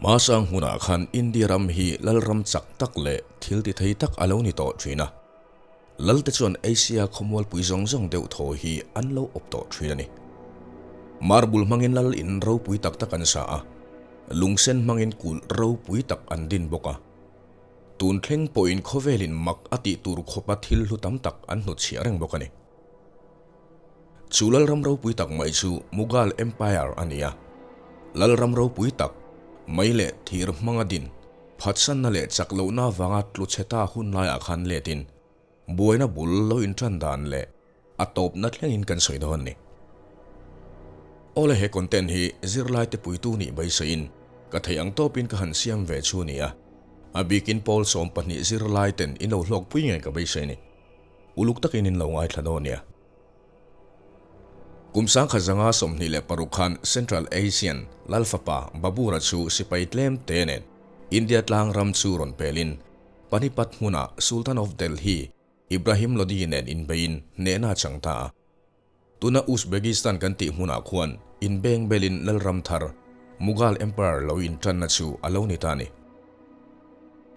Hmasang hmunah khan India ram hi lalram chak tak leh thil ti thei tak a lo ni tawh thin a. Lalte chuan Asia khawmualpui zawng zawng deuh thaw hi an lo awp tawh thin a ni. Marble hmangin lal in ropui tak tak an sa a, lungsen hmangin kulh ropui tak an din bawk a. Tun thleng pawhin khawvelin mak a tih tur khawpa thil hlu tam tak an hnutchhiah reng bawk a ni. Chu lalram ropui tak mai chu Mughal Empire a ni a. Lalram ropui tak mai leh thir hmanga din, phatsanna leh chak lohna avanga tlu chhe ta hun laiah khan letin buaina bul lo intan dan leh a tawpna thlengin kan sawi dawn a ni. Awle he content hi zirlaite puitu nih beiseiin ka theih ang tawpin ka han siam ve chu a ni a. A bikin pawl 12 zirlaiten in lo hlawkpui ngei ka beisei a ni. Uluk takin in lo ngaithla dawn nia. Kum 1926 khan Central Asian lal fapa Babur-a chu sipai tlem te nen India tlang ram chu rawn pelin Panipat hmunah Sultan of Delhi Ibrahim Lodi nen inbeiin hnehna a chang ta a. Tuna Uzbekistan kan tih hmunah khuan inbeng belin lalram thar Mughal Empire lo intanna chu a lo ni ta a ni.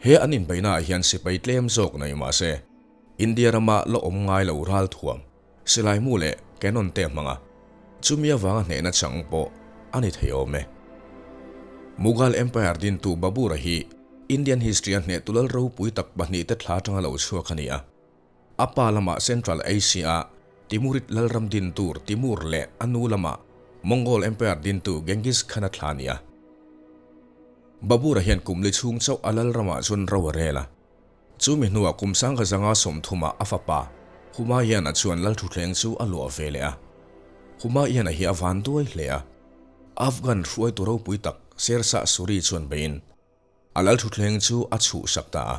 He an inbeihnaah hian sipai tlem zawk nei mah se, India rama la awm ngai lo ralthuam, silai mu leh cannon te a hmang a, chumi avanga hnehna chang pawh a ni thei awm e. Mughal Empire dintu Babur-a hi Indian history-a hnehtu lal ropui tak pahnihte thla atanga lo chhuak a ni a. A pa lamah Central Asia-a Timurid lalram dintu Timur leh a nu lamah Mongol Empire dintu Genghis Khan-a thla a ni a. Babur-a hian kum li chhung chauh a lalramah chuan ro a rel a. Chumi hnuah kum 1930-ah a fapa Humayun-a chuan lalthuthleng chu a luah ve leh a. Humayun-a hi a van duai hle a. Afghan hruaitu ropui tak Sher Shah Suri chuan beiin a lalthuthleng chu a chhuhsak ta a.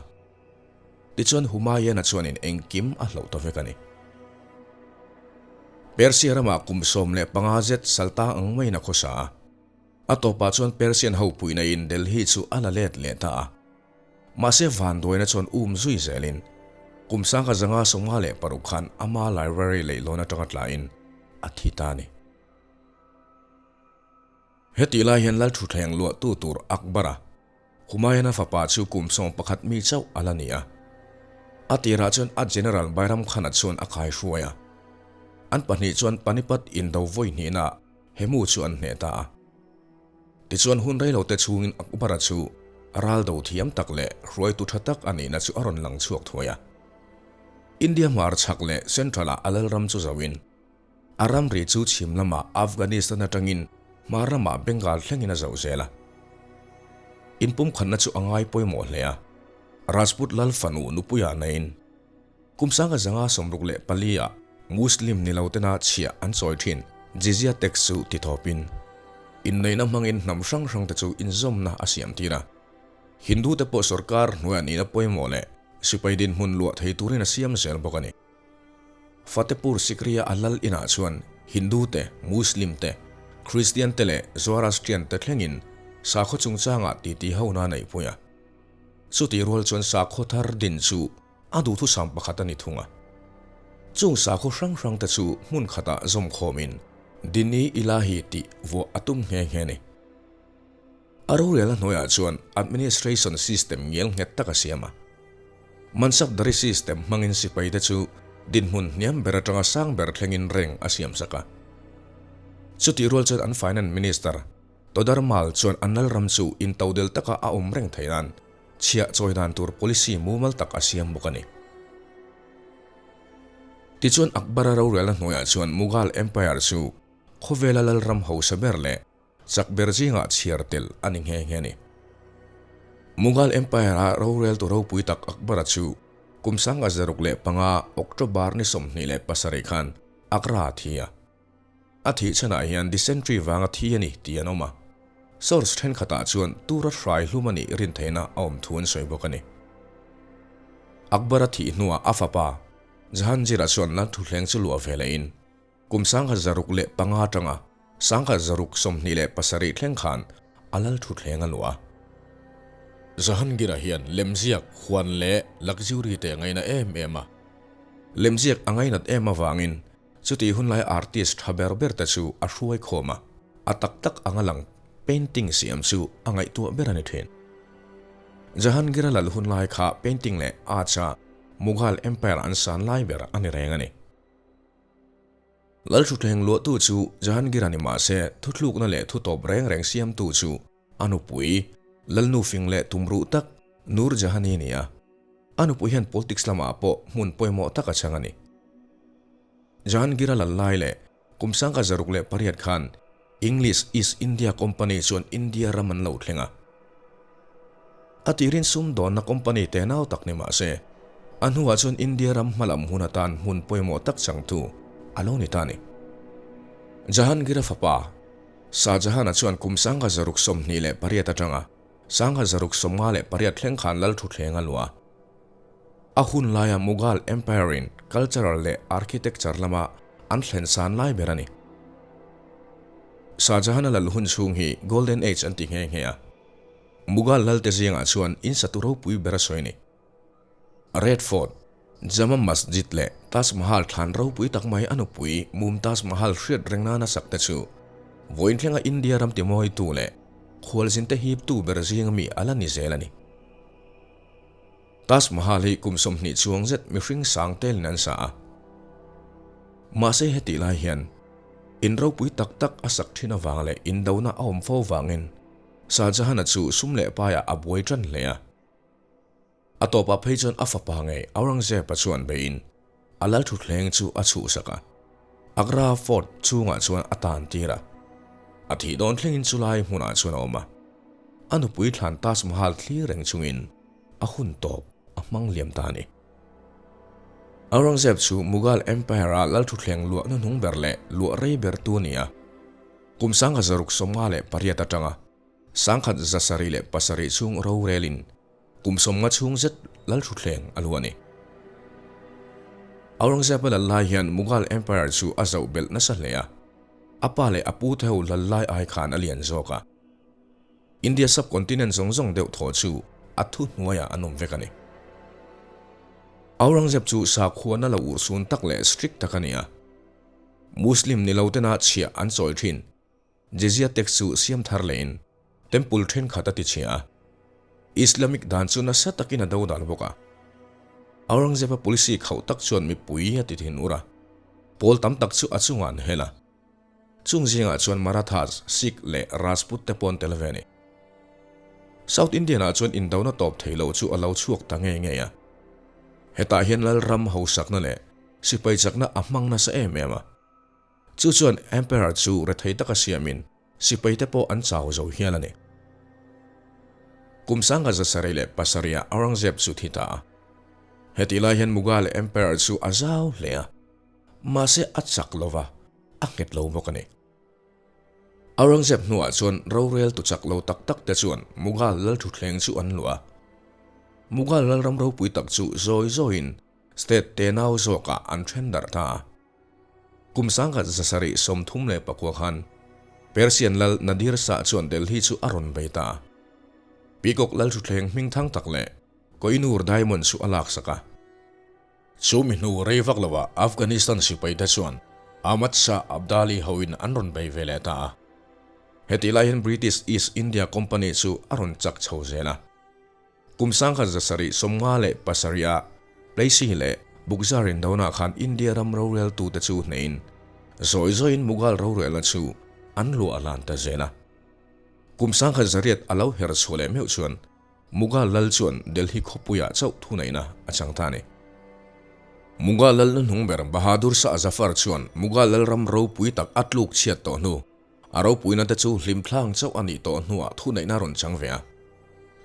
Tichuan Humayun-a chuanin engkim a hloh ta vek a ni. Persia ramah kum 15 zet salta ang maiin a khawsa a. A tawpah chuan Persian ho puihna in Delhi chu a la let leh ta a. Mahse vanduaina chuan um zui zelin kum 1956 khan ama library leihlawn atanga tlain a thi ta a ni. Hetih lai hian Lalthuthleng luahtu tur Akbar-a Humayun-a fapa chu kum 11 mi chauh a la ni a. A tirah chuan a General Bairam Khan-a chuan a kaihruai a. An pahnih chuan Panipat indo vawi hnihnaah Hemu chu an hneh ta a. Tichuan hun rei lote chhungin Akbar-a chu ral do thiam tak leh hruaitu tha tak a nihna chu a rawn lang chhuak thuai a. India hmar chhak leh Central-ah a lalram chu zoin, a ramri chu chhim lamah Afghanistan atangin hmar ramah Bengal thlengin a zoh zel a. Inpumkhatna chu a ngai pawimawh hle a, Rajput lal fanu nupuiah neiin Kum 1964 ah Muslim ni lo tena chhiah an chawi thin Jizya tax chu ti thawpin, inneihna hmangin hnam hrang hrang te chu inzawmna a siam tir a. Hindu te pawh sorkar hnuaiah nihna pawimawh leh sipai dinhmun luah thei turin a siam zel bawk a ni. Fatehpur Sikri-a a lal inah chuan Hindu te, Muslim te, Christian te leh Zoroastrian te thlengin sakhaw chungchangah titi hona neihpui a. Chutih rual chuan sakhaw thar din chu A duhthusam pakhat a ni thung a. Chung sakhaw hrang hrang te chu hmun khatah zawm khawmin Dini Ilahi tih vuah a tum nghe nghe a ni. A rorelna hnuaiah chuan administration system ngial nghet tak a siam a. Mansabdari system hmangin sipai te chu dinhmun hniam ber atanga sang ber thlengin reng a siam sak a. Chutih rual chuan an finance minister Todar Mal chuan an lalram chu intodel taka a awm reng theih nan Chhiah chawi dan tur policy mumal tak a siam bawk a ni. Tichuan Akbar-a rorelna hnuaiah chuan Mughal Empire chu khawvela lalram hausa ber leh chak ber zingah chhiar tel a ni nghe nghe a ni. Mughal Empire-a roreltu ropui tak Akbar-a chu kum 1905 October ni 27 khan Agra a thi a. A thih chhanah hian dysentery vanga thi a ni tih an awm a. Source thenkhatah chuan tura hrai hlum a nih rin theihna a awm thu an sawi bawk a ni. Akbar-a thih hnuah a fapa Jahangir-a chuan lal thuhleng chu luah ve lehin kum 1605 atanga 1627 thleng khan a lal thuhleng a luah a. Jahangir-a hian lemziak, huan leh luxury te a ngaina em em a. Lemziak a ngainat em avangin Chutih hunlai artist tha ber ber te chu a hruai khawm a, a tak tak anga lang painting siam chu a ngaihtuah ber a ni thin. Jahangir-a lal hun lai kha painting leh arts-a Mughal Empire an san lai ber a ni reng a ni. Lalthutthleng luahtu chu Jahangir-a ni mah se thuthlukna leh thutawp reng reng siamtu chu a nupui, Lalnu fing leh tumruh tak Nur Jahan-i a ni a. A nupui hian politics lamah pawh hmun pawimawh tak a chang a ni. Jahangir-a lal lai leh Kum 1608 khan English East India Company chuan India ram an lo thleng a. A tirin sumdawnna company tenau tak ni mah se, a hnuah chuan India ram hmalam hun atan hmun pawimawh tak changtu a lo ni ta a ni. Jahangir-a fapa, Shah Jahan-a chuan kum 1628 atanga 1658 thleng khan lal thutthleng a luah a. A hun laia Mughal Empire-in cultural leh architecture lama an thlen san lai ber a ni. Shah Jahan-a lal hun chhung hi Golden Age an ti nghe nghe a. Mughal lalte zingah chuan in satu ropui ber a sawi a ni. Red Fort, Jama Masjid leh Taj Mahal thlan ropui tak mai a nupui Mumtaz Mahal hriat reng nana sak te chu vawiin thlenga India ram timawitu leh khualzinte hiptu ber zinga mi a la ni zel a ni. Taj Mahal hi kum 20 chuang zet mihring sang telin an sa a. Mahse hetih lai hian in ropui tak tak a sak thin avang leh indona a awm fo vangin Shah Jahan-a chu sum leh paiah a buai tan hle a. A tawpah phei chuan a fapa ngei Aurangzeb-a chuan beiin a lal thutthleng chu a chhuhsak a. Agra Fort chhungah chuan a tan tir a. A thih dawn thlengin chulai hmunah chuan a awm a. A nupui thlan Taj Mahal thlir reng chungin a hun tawp a hmang liam ta a ni. Aurangzeb chu Mughal Empire-a lal thutthleng luah hnuhnung ber leh luah rei bertu a ni a. Kum 1658 atanga 1707 chhung rorelin kum 50 chhung zet lal thutthleng a luah a ni. Aurangzeb-a lal lai hian Mughal Empire chu a zoh belh nasa hle a, a pa leh a pute ho lal lai ai khan a lian zawk a. India subcontinent zawng zawng deuh thaw chu a thuhnuaiah an awm vek a ni. Aurangzeb chu sakhuana lo urhsun tak leh strict tak a ni a. Muslim ni lo tena chhiah an chawi thin. Jizya tax chu siam thar lehin temple thenkhat a ti chhia a. Islamic dan chu nasa takin a do dal bawk a. Aurangzeb-a policy khauh tak chuan mipui a ti thin ur a. Pawl tam tak chu a chungah an hel a. Chung zingah chuan Marathas, Sikh leh Rajput te pawh an tel ve a ni. South Indian-ah chuan indona tawp thei lo chu a lo chhuak ta ngei ngei a. Hetah hian Lalram hausakna leh sipai chakna a hmang nasa em em a. Chu chuan Emperor chu rethei taka siamin sipai te pawh an chau zo hial a ni. Kum 1707-ah Aurangzeb chu thi ta a. Hetih lai hian Mughal Emperor chu a zau hle a. Mahse a chak lo va, a nghet lo bawk a ni. Aurangzeb hnuah chuan rorel tu chak lo tak tak te chuan Mughal lal thutthleng chu an luah a. Mughal lalram ropui tak chu zawi zawiin state tenau zawkah an then darh ta a. Kum 1739 khan Persian lal Nadir Shah chuan Delhi chu a rawn bei ta a. Peacock lal thutthleng hmingthang tak leh Kohinoor diamond chu a laksak a. Chu mi hnu rei vak lovah Afghanistan sipaite chuan Ahmad Shah Abdali hoin an rawn bei ve leh ta a. Hetih lai hian British East India Company chu a rawn chak chho zel a. Kum 1757-ah Plassey leh Buxar indona khan India ram roreltute chu hnehin zawi zawiin Mughal rorelna chu an luah hlan ta zel a. Kum 1800 a lo her chhuah leh meuh chuan Mughal lal chuan Delhi khawpuiah chauh thuneihna a chang ta a ni. Mughal lal hnuhnung ber Bahadur Shah Zafar chuan Mughal lalram ropui tak a tluk chhiat tawh hnu, a ropuina te chu hlimthlang chauh a nih tawh hnuah thuneihna a rawn chang ve a.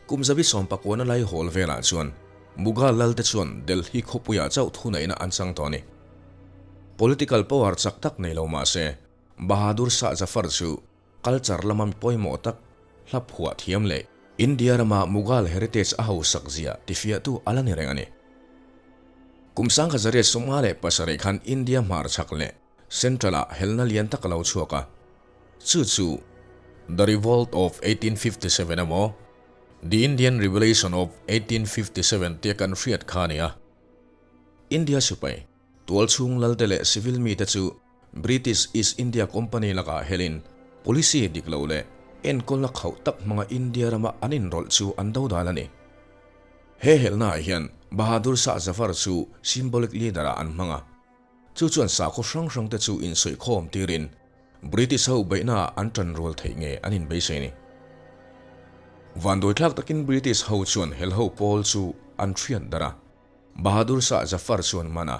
Kum zabi sawmpakuana lai hawl velah chuan Mughal lal te chuan Delhi khawpuiah chauh thuneihna an chang tawh a ni. Political power chak tak nei lo mah se, Bahadur Shah Zafar chu Culture lama mi pawimawh tak, hla phuah thiam leh India rama Mughal heritage a hausak zia tifiahtu a la ni reng a ni. Kum 1857 khan India hmarchhak leh Central-ah helna lian tak a lo chhuak a, chu chu The Revolt of 1857 emaw The Indian Revolution of 1857 tia kan hriat kha a ni a. India sipai, tualchhung lalte leh civil mite chu British East India Company lakah helin policy dik lo leh enkawlna khauh tak hmanga India rama an inrawlh chu an dodal a ni. He helhnaah hian Bahadur Shah Zafar chu symbolic leader-ah an hmang a. Chu chuan sakhaw hrang hrangte chu insuihkhawm tirin British ho beihnaah an tan rual theih nge an inbeisei ni. Vanduaithlak takin British ho chuan helho pawl chu an thiat darh a, Bahadur Shah Zafar chuan man a,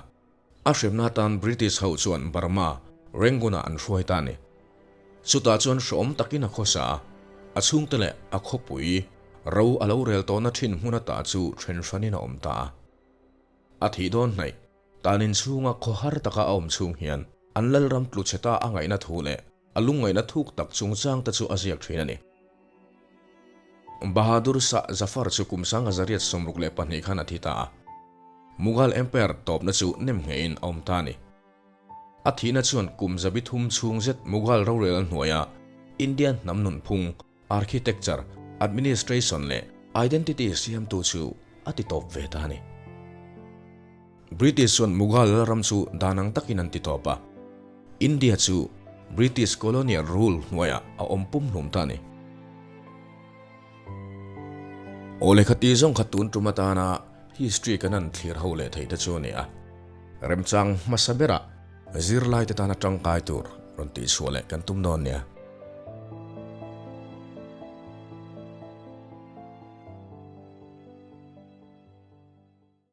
a hremna atan British ho chuan Burma, Rangoon-ah an hruai ta a ni. Chutah chuan hrehawm takin a khawsa a, a chhungte leh a khawpui ro a lo rel tawhna thin hmun ata chu then hranin a awm ta a. A thih dawn hnaih, tan inchhunga khawhar taka a awm chhung hian an lalram tlu chhe ta a ngaihna thu leh a lungngaihna thuk tak chungchangte chu a ziak thin a ni. Bahadur Shah Zafar chu kum sanga 862 khan a thi ta a, Mughal Empire tawpna chu nem ngeiin a awm ta a ni. A thihna chuan kum 300 chhung zet Mughal rorel hnuaia India hnam nunphung, architecture, administration leh identity siamtu chu a ti tawp ve ta a ni. British chuan Mughal lalram chu dan ang takin an ti tawp a, India chu British colonial rule hnuaiah a awm pumhlum ta a ni. Aw lehkha ti zawng kha tun tum atana history kan han thlir ho leh theih te chu a ni a, remchang hmasa berah zirlaite tana tangkai tur rawn tihchhuah leh kan tum dawn nia.